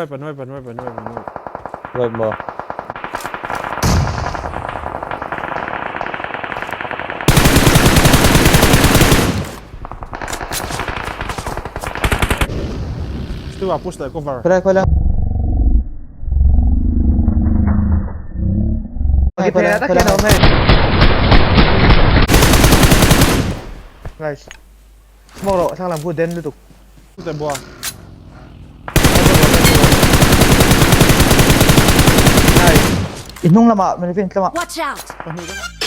An wipe, an wipe, an wipe, an wipe, an wipe. Wipe maw? Stu a push the cover. Khawi lai, khawi lai. Khawi lai, khawi lai. Nice. Smoke rawh, thlang lam khu den lutuk. Te bua. Nice. I hnung lamah, Melvin tlamah. Watch out!